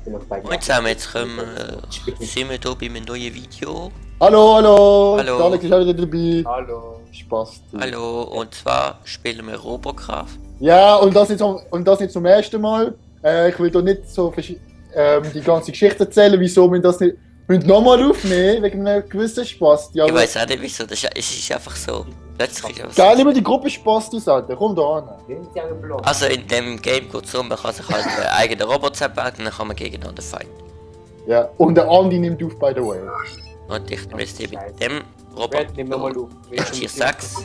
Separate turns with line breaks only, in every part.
Und zusammen, jetzt sind wir hier bei einem neuen Video.
Hallo, hallo!
Hallo.
Der Alex ist auch wieder dabei.
Hallo.
Spaß.
Hallo, und zwar spielen wir Robocraft.
Ja, und das nicht zum ersten Mal. Ich will da nicht so die ganze Geschichte erzählen, wieso wir das nicht nochmal aufnehmen, wegen einem gewissen Spaß. Ja,
Ich weiß auch nicht wieso, es ist einfach so. Plötzlich ist es
geil, über die Gruppe Spaß, du sagst, komm da an.
Also in dem Game geht es so, man kann sich halt einen eigenen Roboter bauen und dann kann man gegeneinander fighten.
Ja, und der Andi nimmt auf, by the way.
Und ich nehme jetzt hier mit dem
Nehmen wir mal
Roboter
auf.
Tier 6.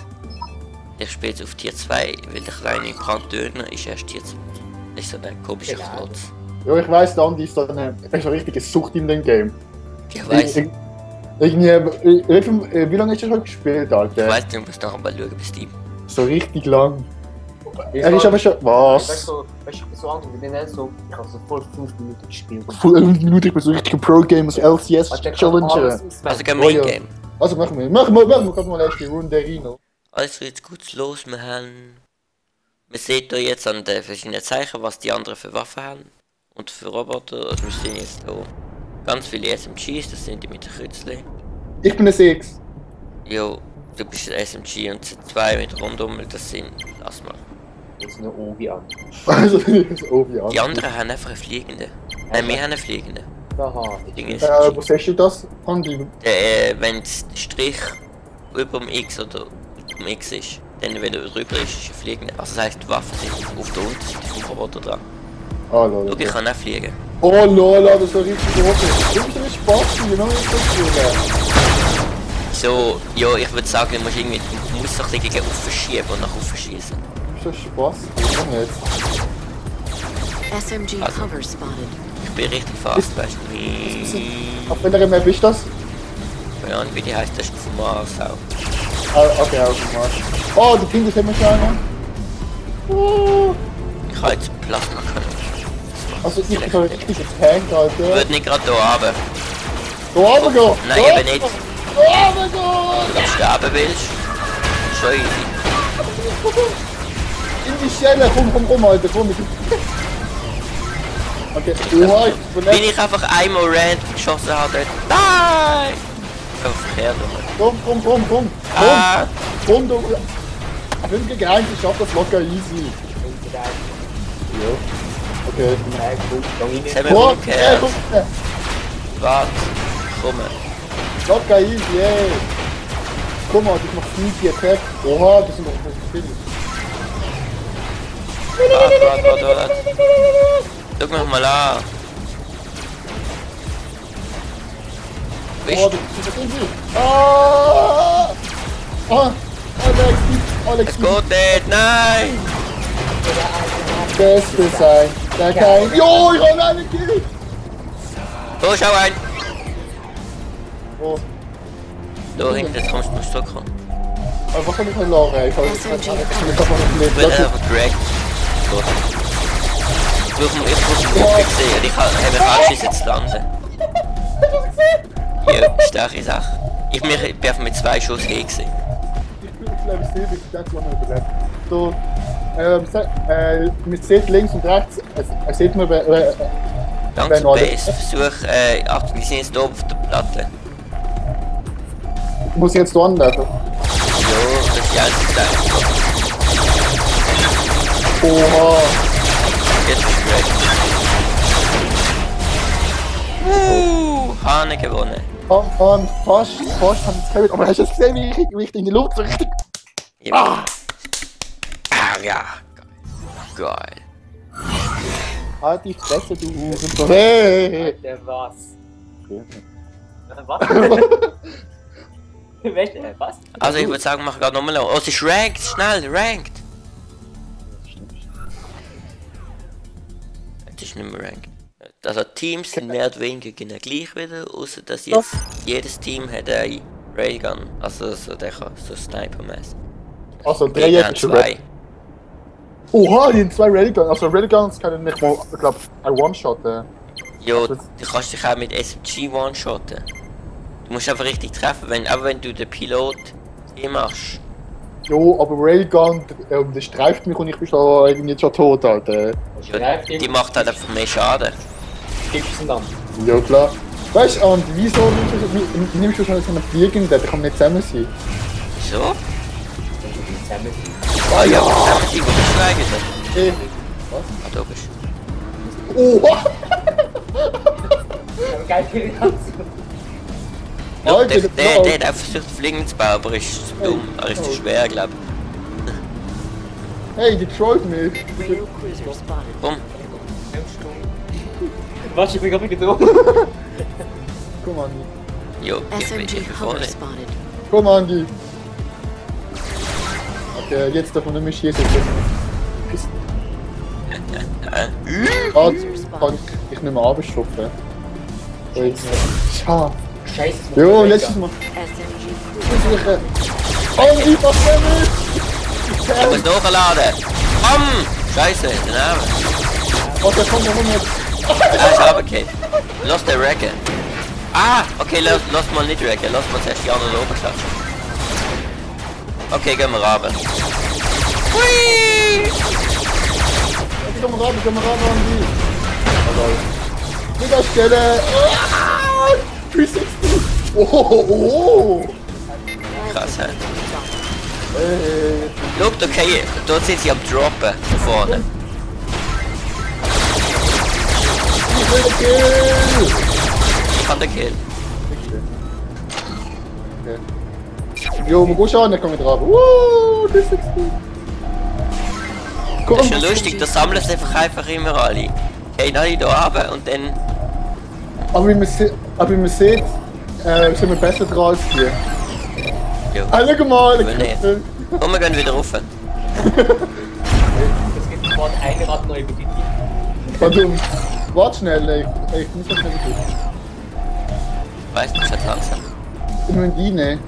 Ich spiele jetzt auf Tier 2, weil der kleine Branddöner ist erst Tier 2. Das ist so ein komischer Klotz.
Ja, ich weiss, der Andi ist so eine richtige Sucht in dem Game.
Ich weiß.
Wie lange hast du schon gespielt, Alter?
Ich weiß nicht, ich muss noch einmal schauen bei Steam.
So richtig lang. Er ist aber schon. Was?
Weißt du, so andere, wie den so, ich habe so voll 5 Minuten gespielt.
Vor 11 Minuten, ich bin so richtig ein Pro-Gamer, so LCS Challenger.
Also kein Main Game.
Also machen wir gerade mal erst die Runde rein.
Also jetzt gut los, wir sehen hier jetzt an den verschiedenen Zeichen, was die anderen für Waffen haben. Und für Roboter, also wir sehen jetzt hier ganz viele SMGs, das sind die mit den Kreuzchen.
Ich bin ein 6.
Jo, du bist ein SMG und Z2 mit Rundummel, das sind, lass mal.
Jetzt eine Obi an.
Also, ja.
Die anderen haben einfach einen Fliegenden. Nein, wir haben einen Fliegenden.
Aha.
Ding ist,
Wo siehst du das, Andi?
wenn der Strich über dem X oder um X ist, dann wenn er drüber ist ein Fliegender. Also das heisst, die Waffen sind auf der Unterseite vom Roboter dran.
Oh lol.
Schau, ich kann auch fliegen.
Oh lol, das ist so richtig groß. Du bist ein Spaß, genau wie das
So, ja, ich würde sagen, du musst so ein bisschen gegen offen schieben und nach offen schießen.
Du bist ein Spaß. Was machen wir jetzt?
SMG
Also.
cover spotted.
Ich bin richtig fast, weißt du.
Auf welcher Map ist das?
Keine Ahnung, wie die heisst, das ist vom Mars auch.
Ah, okay, auf dem Marsch. Oh, die Kinder sind mir schon einer.
Ich habe jetzt Plasma können.
Also ich bin so richtig getankt, Alter.
Ich würde nicht gerade hier runter.
Da runter gehen!
Nein,
Da
eben nicht.
runter gehen!
Wenn du sterben willst, schon easy.
In die Schelle, komm, Alter, komm. Okay, oha, ich bin
Wenn ich einfach einmal random geschossen habe, dort. Nein! Oh, verkehrt, oder?
Komm.
Ah!
Komm, du. 5 gegen 1, ich schaff das locker easy. Ja. Okay.
Jetzt haben wir
Komm,
umgekehrt.
komm.
Warte, komm.
Locker easy, ey. Guck mal, ich mach sneaky attack. Oha, das sind doch viele.
Warte. Schau mich mal an.
Oh,
Bist
das sind sie. Ah, Alex.
es geht nicht, nein!
Beste sein. Der kein. Jo, ich hab einen Kill.
So, schau ein!
Oh,
Da hinten, jetzt kommst du zurückkommen.
aber was soll ich verloren? Ich hab
Ich will einfach direkt. So. Ich brauche einen gesehen, ich habe falsch jetzt landen. Hier, starke Sache. Ich bin einfach mit 2 Schuss hier gewesen.
Ich glaube, ich sehe, ich denke, man überlebt. So, man sieht links und rechts, es sieht man,
Danke zur Base. Versuch, Achtung, die sind jetzt hier auf der Platte.
muss ich jetzt da anlaufen?
Jo, das ist die einzige Sache.
Oha.
Jetzt bist du ready. Hane gewonnen.
Fast haben sie gehabt, aber hast du es gesehen, wie ich in die Luft so richtig...
Ja. Ja. Geil.
Halt die Fresse, du Hurensohn. Hey!
Der was? Was? Was?
Also ich würde sagen, mach gerade nochmal. Oh, es ist ranked, schnell, ranked. Es ist nicht mehr ranked. Also Teams sind mehr oder weniger genau gleich wieder, außer dass jetzt jedes Team hat eine Railgun. Also so, der kann so Sniper-mäßig.
Also,
Die
3
haben
ist schon
2.
Oha, die haben 2 Railguns. Also Railguns können nicht mal, ich glaube, ein One-Shot.
Jo, du kannst dich auch mit SMG one-shotten. Du musst einfach richtig treffen, aber wenn du den Pilot hier machst.
Jo, aber Railgun, der streift mich und ich bin schon irgendwie schon tot, Alter.
Ja, die macht halt einfach mehr Schaden.
gibst du es dann.
Ja klar. Weißt du, und wieso nimmst du schon so einen Fliegenden? Der kann nicht zusammen sein.
Wieso?
Wenn du die zusammen sind.
Ah ja, wo bist du eigentlich?
Hey.
Ah, du bist.
Oh!
Aber geil, die Reaktion.
Ja,
Leute,
der hat auch versucht Fliegen zu bauen, aber ist zu dumm. Er ist zu schwer, glaub ich.
Hey, die trollt mich.
Rail cruiser spotted.
Bumm.
Was, ich bin gerade getroffen.
Komm, Andi.
Jo, ich bin
SMG
vorne.
hover spotted.
Komm, Andi. Okay, jetzt davon nicht mehr schießen. Ich nehme abstopfen. Schade.
Scheiße,
Jo, letztes Mal.
SMG cruiser.
Andi, was denn nicht?
Ich muss nachladen. Komm! Scheiße, den Arm.
Oh, der kommt noch nicht.
Ah, ist runtergefallen. Lass den Racken. Ah, okay, lass mal nicht racken. Lass mal zuerst die anderen oben klatschen. Okay, gehen wir runter. Hui!
Komm ran, Andi. Nicht Stelle. 360. Oh.
Krass, hä? Schau, okay, dort sind sie am Droppen, da vorne. Ich kann den Kill.
Okay. Jo, wir gehen schon, dann kommen wir drauf. 360. Komm,
Das ist ja lustig, da sammeln sie einfach immer alle. Gehen alle da runter und dann...
aber wie man sieht, sind wir besser dran als die.
Jo.
Ah, schau mal,
Aber nicht. Komm, wir gehen wieder rauf.
Es gibt gerade eine Rad neu über die Tür.
Verdammt. Warte schnell, ich muss das nicht tun.
Weißt du, es wird langsam.
Ich muss rein.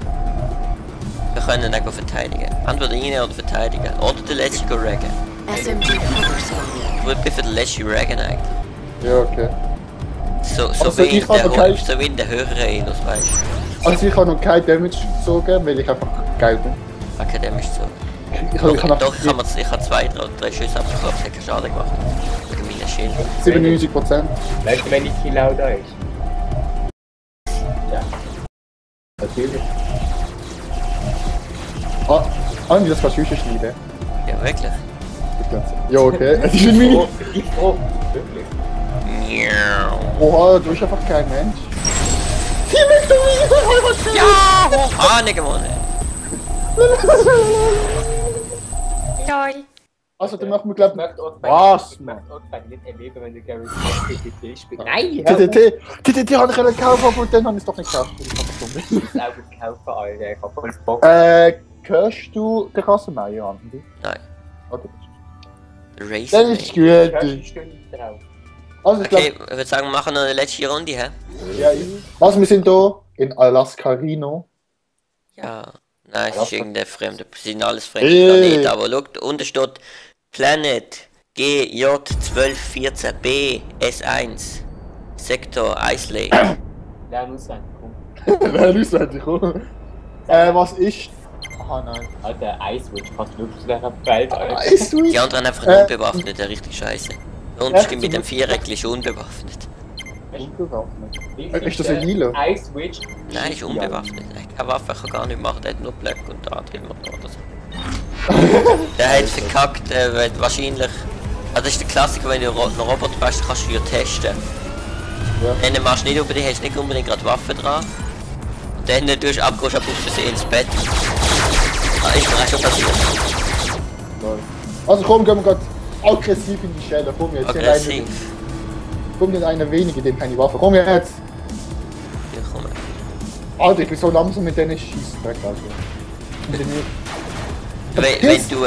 Wir können nicht verteidigen. Entweder rein oder verteidigen. Oder den letzten raggen.
SMG hover spotted.
Ich bin für den letzten raggen eigentlich.
Ja, okay.
So
Also,
wie
ich habe kein-
so wie in der höheren Elos, weißt du.
Also ich habe noch kein Damage gezogen, weil ich einfach geil bin.
Akademisch so.
Ich habe
Doch, ich habe 2, 3 Schüsse abgeklappt, hat keinen Schaden gemacht. Wegen meiner Schild.
97%.
Weißt du, wenn die Kill auch da ist? Ja. Natürlich.
Ah, Andi, das kannst du schon schneiden.
Ja, wirklich.
Ja, okay. Es ist ein Mini.
Oh, ich froh. Wirklich.
Miau.
Oha, du bist einfach kein Mensch. Team Victory!
Ja! Ah, nicht gewonnen.
Also, dann machen wir, glaube
Merkt auch
Was,
Mann?
Mann?
Merkt auch nicht erleben, wenn du Gary TTT spielst. Nein!
TTT habe ich gekauft und dann habe ich es doch nicht gekauft.
Ich muss auch gut kaufen, Alter. Ich hab voll Bock.
Hörst du den Kassenmeier an?
Nein.
Okay.
Race.
Das ist gut.
Hörst du nicht drauf?
Also, ich
Okay,
glaube,
ich würde sagen, wir machen noch eine letzte Runde, hä?
ja, also wir sind hier in Alaskarino.
Ja. Nein, es ist irgendein fremder. Sie sind alles fremde
Hey.
Planeten, aber schau, unten steht Planet GJ1214B S1 Sektor Ice Lake.
Der muss sein. Komm.
Nein, nicht endlich, komm. Was ist. Aha, nein.
Alter, Icewitch passt wirklich zu dieser Welt, Alter.
Ist du?
Die anderen einfach unbewaffnet, der richtig scheiße. Der Unterschied mit dem Viereck ist unbewaffnet.
Unbewaffnet.
Wie
Ist das ein Hilo?
Icewitch?
Nein, ist unbewaffnet. Er hat keine Waffe, er kann gar nicht machen, der hat nur Blöcke und Antrieb oder so. Der hat verkackt, weil wahrscheinlich. Also das ist der Klassiker, wenn du einen Roboter bist, kannst du ja testen.
Ja.
Dann machst du nicht unbedingt, hast nicht unbedingt gerade Waffe dran. Und dann tust du abgehst, ab aus Versehen ins Bett. Ah, ist mir auch schon passiert.
Also komm, gehen wir gerade aggressiv in die Schelle. Komm jetzt.
Aggressiv.
Komm jetzt einer wenige, dem keine Waffe. Komm jetzt.
Ja, komm.
Alter, ich bin so langsam mit denen schießen weg, also. Mit den-
Wenn du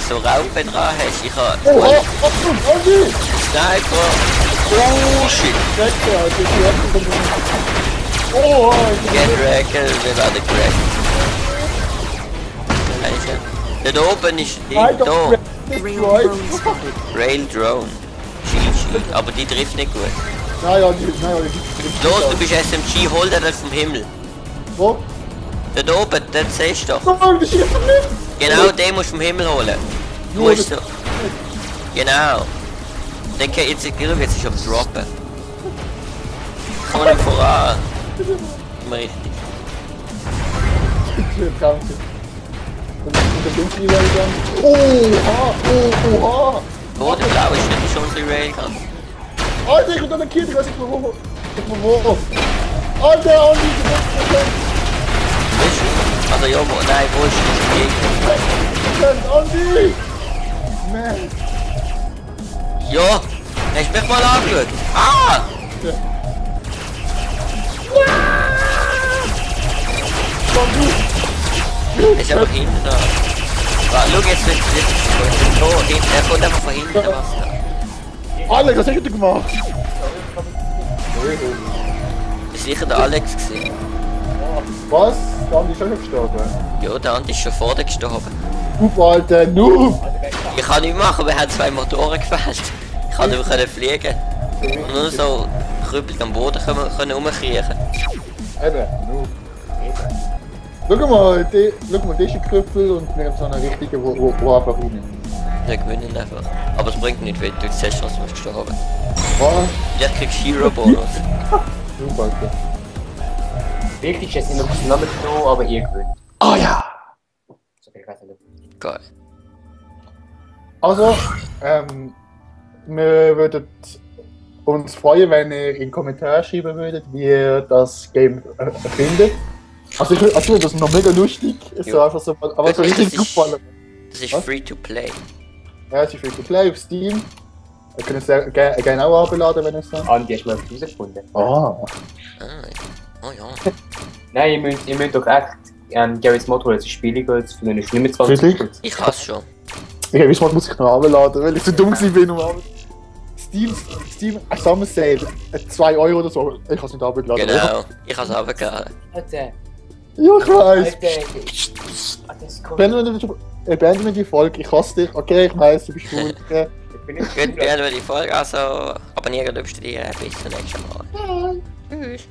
so Raupen dran hast, ich habe
Oha, Achtung, Andi!
Sniper. Oh shit.
Schreckte, Alter, die ersten kommen. Oh,
Get wrecked, wir werden gerackt. Da oben ist die,
Alter,
da.
Rail
destroyed.
drone spotted.
Rail Drone. GG. Aber die trifft nicht gut.
Naja, die
Los, du bist SMG, hol dir das vom Himmel.
Wo?
Da oben, den siehst du doch.
Oh, das schießt nicht!
Genau, den musst du vom Himmel holen. Du musst so. Genau. Dann jetzt ist er am Droppen. Komm nicht voran. Immer richtig.
Kranke. Dann ist der dunkle Railgun. Oha!
Oh, der blaue ist nicht schon unsere Railgun.
Alter, ich bin attackiert, ich weiß nicht von wo. Alter, Andi, du bist
Also ja, nein, wo ist das Gegner?
Andi! Man.
Ja, hast du mich mal angeschaut? Ah! Er ist einfach hinten da. Schau jetzt, wenn so, hinten, er kommt einfach von hinten was da.
Alex, was hast du gemacht?
Das ist sicher der Alex gewesen.
Was? Der Andi ist schon gestorben.
Ja, der Andi ist schon vor dir gestorben.
Alter, Noob!
Ich kann nichts machen, wir haben 2 Motoren gefällt. Ich kann nicht mehr fliegen. Und nur so krüppelig am Boden können rumkriechen.
Eben, Noob. Schau mal, das ist ein Krüppel und wir haben so einen richtigen, wo einfach rein.
Wir gewinnen einfach. Aber es bringt nicht, weil du siehst, was du gestorben.
Was?
Vielleicht kriegst du Hero-Bonus.
Noob, Alter.
Wichtig ist, dass ihr noch zusammengenommen, aber ihr gewinnt.
Ah ja!
So viel weiß ich nicht.
Geil.
Also, wir würden uns freuen, wenn ihr in den Kommentaren schreiben würdet, wie ihr das Game findet. Also ich finde das noch mega lustig. Ist so
Ja.
einfach so, aber so richtig
Das ist-
gefallen.
Das ist
Was?
free to play.
Ja, es ist free to play auf Steam. Ihr könnt es gerne auch abladen, wenn ihr es dann.
Andi, hast du mal etwas herausgefunden?
Ah.
Ah, oh ja.
Nein, ihr müsst doch echt Garry's Mod holen, das ist billiger als für eine schlimme 20
Wirklich?
Stutz.
Ich hasse schon.
Okay, wie muss ich noch abladen, weil ich so dumm bin, um Steam Summer Sale, 2 € oder so. Ich kann es nicht abladen.
Genau. Ich habe es runtergeladen.
Alter,
Ja, ich weiß.
Alter,
Beenden wir die Folge, ich hasse dich. Okay, ich weiß, du bist schwul. Okay.
Ich bin nicht
Gut, beenden wir die Folge. Also abonnieren, ob du die bis zum nächsten Mal.
Bye.
Tschüss.